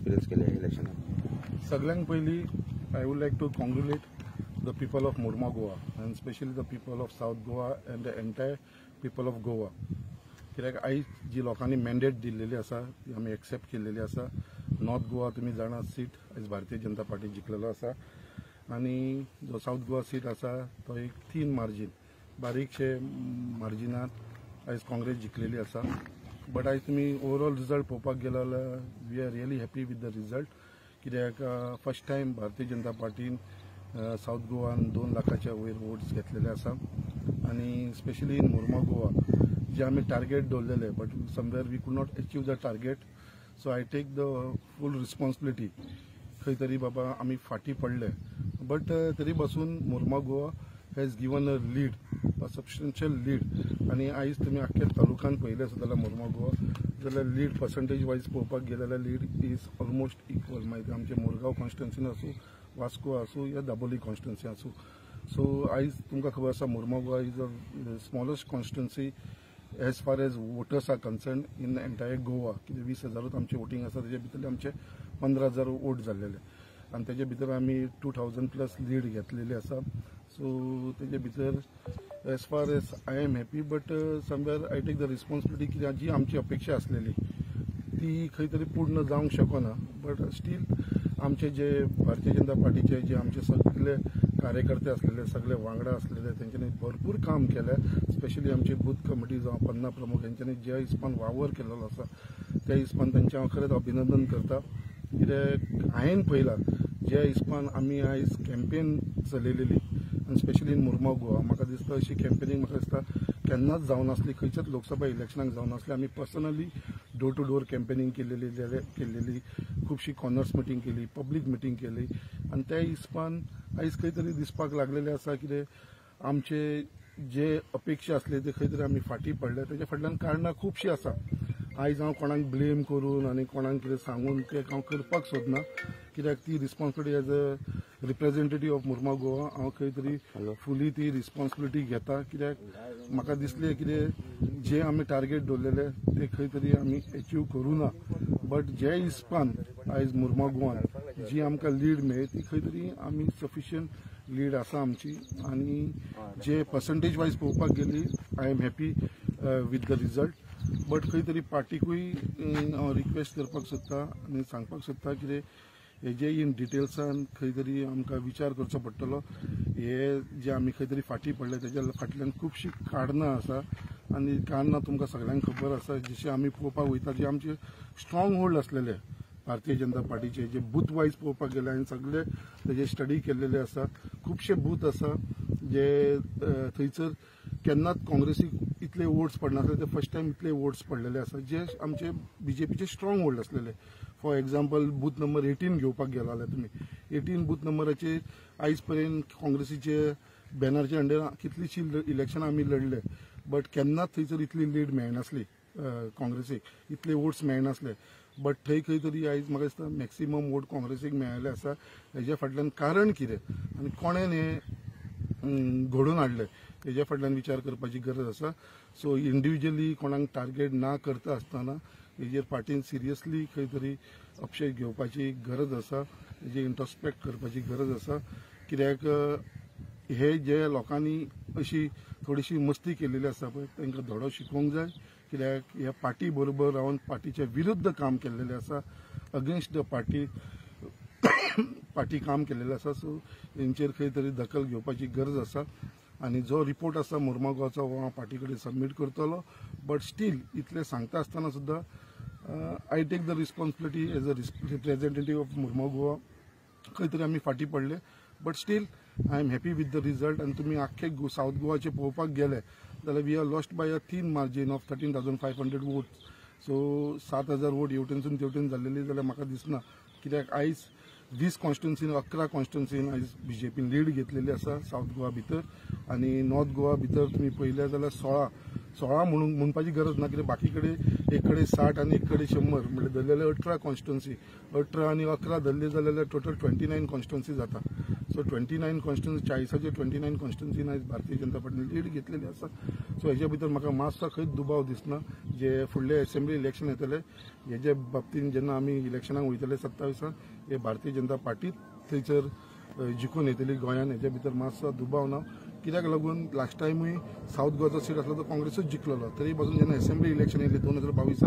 Experience केले इलेक्शनाक? सगळ्यांत पयलीं I would like to congratulate the people of Mormugao Goa and specially the people of South Goa and the entire people of Goa, कित्याक आयज जी लोकांनी mandate दिल्लेली आसा ती आमी एक्सेप्ट केल्लेली आसा. नॉर्थ गोवा तुमी जाणा सीट आयज भारतीय जनता पार्टी जिखलेलो आसा आनी जो सावथ गोवा सीट आसा तो एक थीन मार्जीन, बारीकशे मार्जिनात आयज काँग्रेस जिखलेली आसा. बट आयज तुमी ओवरऑल रिजल्ट पळोवपाक गेलो जाल्यार we are really happy with the result, कित्याक first time Bharatiya Janata पार्टीन south गोवान 2 लाखाच्या वयर वोट्स घेतलेले आसा आनी स्पेशली इन मुर्मा गोवा जे आमी टार्गेट दवरलेले but somewhere we could not achieve the target. So I take the full responsibility, खंय तरी बाबा आमी फाटीं पडले, बट तरी बसून Mormugao Goa has given a lead, a substantial lead. आनी आयज तुमी आख्ख्या तालुक्यान पळयलें आसत जाल्यार मुर्मा गोवा जाल्यार लीड पर्संटेज वायज पळोवपाक गेले जाल्यार लीड is almost equal. मागीर आमचे मुरगांव कॉन्स्टिट्युन्सीन आसूं, वास्को आसूं या दाबोली कॉन्स्टिट्युन्सी आसूं. सो आयज तुमकां खबर आसा Mormugao Goa is a smallest constituency as far as voters are concern in entire Goa. कितें 20,000 आमचें वोटींग आसा, तेजे भितरले आमचे 15,000 वोट जाल्लेले आनी तेजे भितर आमी 2,000 प्लस लीड घेतलेली आसा. सो तेजे भितर as far as I am happy, but somewhere I take the responsibility कित्याक जी आमची अपेक्षा आसलेली ती खंय तरी पूर्ण जावंक शकना. बट स्टील आमचे जे भारतीय जनता पार्टीचे जे आमचे सगळे कार्यकर्ते आसलेले, सगळे वांगडा आसलेले, तेंच्यांनी भरपूर काम केलें. स्पेशली आमची बूथ कमिटी जावं पन्ना प्रमुख हेंच्यांनी ज्या हिसपान वावर केलेलो आसा त्या हिसपान तेंचें हांव खरेंच अभिनंदन करता. कित्याक हांवें पळयलां ज्या हिसपान आमी आयज कॅम्पेन चलयलेली आनी स्पेशली इन मुर्मा गोवा, म्हाका दिसता अशी कॅम्पेनींग म्हाका दिसता केन्नाच जावनासली, खंयच्याच लोकसभा इलेक्शनाक जावनासली. आमी personally door to door campaigning केल्लेली, खुबशी कॉर्नर्स मिटींग केली, पब्लीक मिटींग केली आनी त्या हिसपान आयज खंय तरी दिसपाक लागलेलें आसा कितें आमचे जे अपेक्षा आसले ते खंय तरी आमी फाटीं पडले. तेच्या फाटल्यान कारणां खुबशीं आसा. आयज हांव कोणाक ब्लेम करून आनी कोणाक कितें सांगून तें हांव करपाक सोदना, कित्याक ती responsibility as a representative of Mormugao Goa हांव खंय तरी फुली ती रिस्पॉन्सिबिलिटी घेता. कित्याक म्हाका दिसलें कितें जे आमी टार्गेट दवरलेले ते खंय तरी आमी एचीव करूं ना, बट जे हिसपान आयज मुर्मा गोवान जी आमकां लीड मेळ्ळी ती खंय तरी आमी सफिशियंट लीड आसा आमची. आनी जे पर्संटेज वायज पळोवपाक गेली I am happy with the result. But खंय तरी पार्टीकूय हांव रिक्वेस्ट करपाक सोदता आनी सांगपाक सोदता कितें हेजे इन डिटेल्सान खंय तरी आमकां विचार करचो पडटलो. हे जे आमी खंय तरी फाटीं पडले तेज्या फाटल्यान खुबशीं कारणां आसा आनी कारणां तुमकां सगळ्यांक खबर आसा. जशें आमी पळोवपाक वयता जे आमचे स्ट्रॉंग होल्ड आसलेले भारतीय जनता पार्टीचे जे बूथ वायज पळोवपाक गेले आनी सगळे तेजे स्टडी केल्लेले आसा. खुबशे बूथ आसा जे थंयसर केन्नाच काँग्रेसीक इतले वोट्स पडनासले, ते फर्स्ट टायम इतले वोट्स पडलेले आसा जे आमचे बीजेपीचे स्ट्रॉंग होल्ड आसलेले. फॉर एग्जाम्पल बूथ नंबर 18 घेवपाक गेला जाल्यार तुमी 18 बूथ नंबराचेर आयज पर्यंत काँग्रेसीचे बॅनरच्या अंडर कितलीशीं इलेक्शनां आमी लढले, बट केन्नाच थंयसर इतली लीड मेळनासली काँग्रेसीक, इतले वोट्स मेळनासले. बट थंय खंय तरी आयज म्हाका दिसता मॅक्सिमम वोट काँग्रेसीक मेळ्ळेले आसा. हेज्या फाटल्यान कारण कितें आनी कोणें हें घडोवन हाडलें हेज्या फाटल्यान विचार करपाची गरज आसा. सो इंडिविज्युअली कोणाक टार्गेट ना करता आसतना हेजेर पार्टीन सिरियसली खंय तरी अपशेक घेवपाची गरज आसा, हेजेर इंट्रोस्पेक्ट करपाची गरज आसा. कित्याक हे जे लोकांनी अशी थोडीशी मस्ती केलेली आसा पळय तांकां धडो शिकोवंक जाय. कित्याक ह्या पार्टी बरोबर रावन पार्टीच्या विरुद्ध काम केल्लेलें आसा, अगेन्स्ट the party party काम केल्लेलें आसा. सो हेंचेर खंय तरी दखल घेवपाची गरज आसा आनी जो रिपोर्ट आसा मुर्मा गोवाचो हो हांव पार्टी कडेन सबमीट करतलो. बट स्टील इतलें सांगता आसतना सुद्दां I take the responsibility as a representative of Mormugao Goa खंय तरी आमी फाटीं पडले, but still I am happy with the result. आनी तुमी आख्खे सावथ गोवाचे पळोवपाक गेले जाल्यार we are lost by a thin margin of 13,500 votes. So 7,000 vote हेवटेनसून तेवटेन जाल्लेली जाल्यार म्हाका दिसना, कित्याक आयज 20 कॉन्स्टिट्युन्सीन 11 कॉन्स्टिट्युन्सीन आयज बीजेपीन लीड घेतलेली आसा सावथ गोवा भितर. आनी नॉर्थ गोवा भितर तुमी पळयलें जाल्यार 16 म्हणून म्हणपाची गरज ना, कित्याक बाकी कडेन एक कडेन 60 आनी एक कडेन 100 म्हणल्यार धरलेले 18 कॉन्स्टिट्युन्सी, 18 आनी 11 धरले जाल्यार टोटल 29 कॉन्स्टिट्युन्सी जाता. सो 29 कॉन्स्टिट्युन्सी, 40चे 29 कॉन्स्टिट्युन्सीन आयज भारतीय जनता पार्टीन लीड घेतलेली आसा. सो हेजे भितर म्हाका मातसो खंयच दुबाव दिसना. जे फुडले असेंब्ली इलेक्शन येतले हेजे बाबतीन जेन्ना आमी इलेक्शनाक वयतले 27 हे भारतीय जनता पार्टी थंयसर जिखून येतली गोंयान, हेजे भितर मातसो दुबाव ना. कित्याक लागून लास्ट टायमूय सावथ गोवाचो सीट आसलो तो काँग्रेसूच जिखलेलो, तरी पासून जेन्ना असेंब्ली इलेक्शन येयली 2022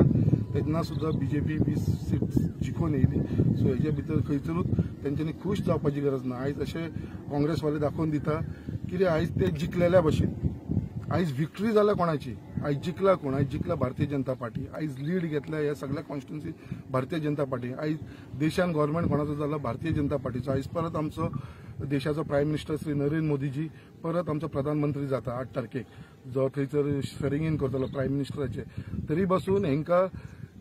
तेन्ना सुद्दां बीजेपी 20 सीट जिखून येयली. सो हेजे भितर खंयसरूच तेंच्यांनी खूश जावपाची गरज ना. आयज अशें काँग्रेसवाले दाखोवन दिता कितें आयज ते जिखलेल्या भशेन. आयज विक्ट्री जाल्या कोणाची, आयज जिखला कोण, आयज जिखला भारतीय जनता पार्टी. आयज लीड घेतल्या ह्या सगळ्या कॉन्स्टिट्युन्सी भारतीय जनता पार्टी. आयज देशान गव्हर्मेंट कोणाचो जाला, भारतीय जनता पार्टीचो. आयज परत आमचो देशाचो प्रायम मिनिस्टर श्री नरेंद्र मोदीजी परत आमचो प्रधानमंत्री जाता 8 तारखेक, जो थंयसर स्वेरिंग इन करतलो प्रायम मिनिस्टराचे. तरी बसून हेंकां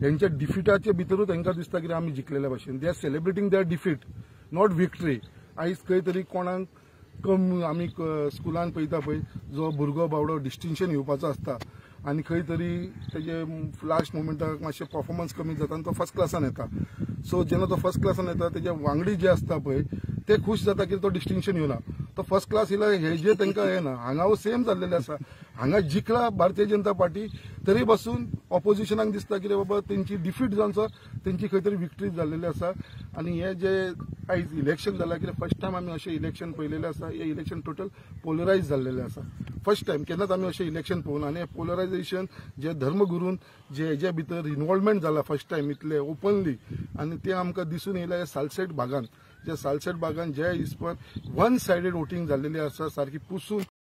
हेंच्या डिफिटाचे भितरूच हेंकां दिसता कितें आमी जिखलेल्या भशेन. They are celebrating their defeat, not victory. आयज खंय तरी कोणाक कम आमी स्कुलान पळयता पळय, जो भुरगो बावडो डिस्टिंक्शन येवपाचो आसता आनी खंय तरी तेजे लास्ट मोमेंटाक मातशें परफॉर्मन्स कमी जाता आनी तो फर्स्ट क्लासान येता. सो जेन्ना तो फर्स्ट क्लासान येता तेजे वांगडी जे आसता पळय ते खूश जाता की तो डिस्टिंक्शन येवना, तो फर्स्ट क्लास येयला हे जे तांकां येना. हांगा सेम जाल्लेलें आसा, हांगा जिखला भारतीय जनता पार्टी तरी बसून ऑपोजिशनाक दिसता कितें बाबा तेंची डिफीट जावन तेंची खंय तरी विक्ट्री जाल्लेली आसा. आनी हे जे आयज इलेक्शन जालां कितें फर्स्ट टायम आमी अशें इलेक्शन पळयलेलें आसा. हे इलेक्शन टोटल पोलरायज जाल्लेलें आसा. फर्स्ट टायम केन्नाच आमी अशें इलेक्शन पळोवना. आनी हे पोलरायजेशन जे धर्मगुरून जे हेज्या भितर इन्वॉल्वमेंट जाला फर्स्ट टायम इतले ओपनली, आनी तें आमकां दिसून येयलां ह्या सालसेट भागान. जे सालसेट भागान जे हिसपान वन सायडेड वोटींग जाल्लेली आसा, सारकी पुसून.